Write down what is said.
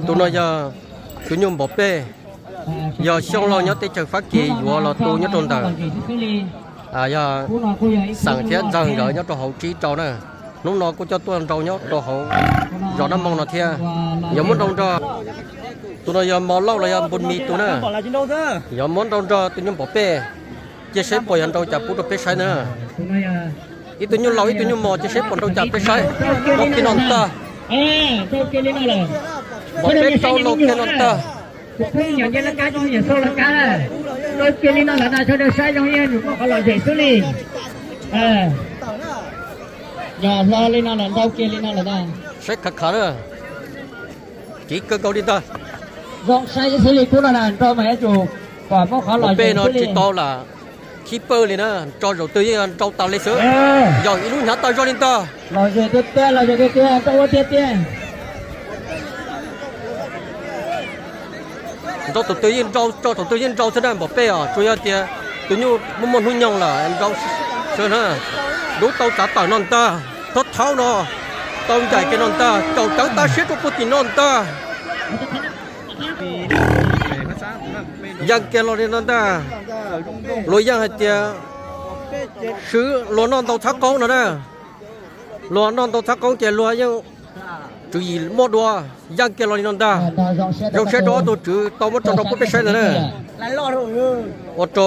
Tus no yog tus nyuj npaum peb, yog Xyooj Lauj nyob teb chaws Fab Kis yuav los tu nyob rau ntawm, yog Xeem thiab Ntxawg nkawd nyob rau hauv tsib rau na. Hnub no kuj coj tuaj nrau nyob rau hauv zos Nab Moo no thiab. Yog muab nrau nrog, tus no yog Mos Lauj los yog Npus Mis tus na. Yog muab nrau nrog tus nyuj npaum peb, cia saib puas yog nrau cas pub rau peb saib na. Ib tug nyuj laus ib tug nyuj mos, cia saib puas nrau cas peb saib. Nrau kiag no ntag. Npaum peb rau laus kiag no ntag. Nrau kiag li no lawm na, sawv daws saib zoo ib yam li muaj qhov lom zem xwb li. Yog hlo li no lawm, nrau kiag li no lawm na. Saib khav khav na. Kiv kawg nkaus li ntag. Zoo saib xwb li kub no na, nrau mas yuav tsum kom muab qhov lom zem xwb li. Tsis tau lam khib pawg li na, nrau zaum twg yeej nrau tas li xwb. Yog ib lub hnyav tas zog li ntag. Lom zem tiag tiag, lom zem tiag tiag, nrau ua tiag tiag. Nrau thaum twg yeej nrau, tso thaum twg yeej nrau xwb na npaum peb os, tsuas yog tias tus nyuj muaj muaj hnub nyoog lawm nrau xwb na. Dub tau tsav tawm no ntag, thob thaub no tau ncaim kiag no ntag, caum cawv tag siab rau puag tim no ntag. Yeej kiag los li no ntag. Luag yeej hais tias swb luag noj ntau txhab qoob no na. Luag noj ntau txhab qoob ces luag yeej tswv yim muaj dua. Yeej kiag los li no ntag. Zoo siab rau ob tug tswv tau muab tso nrau pub peb saib ntag na. Ua rau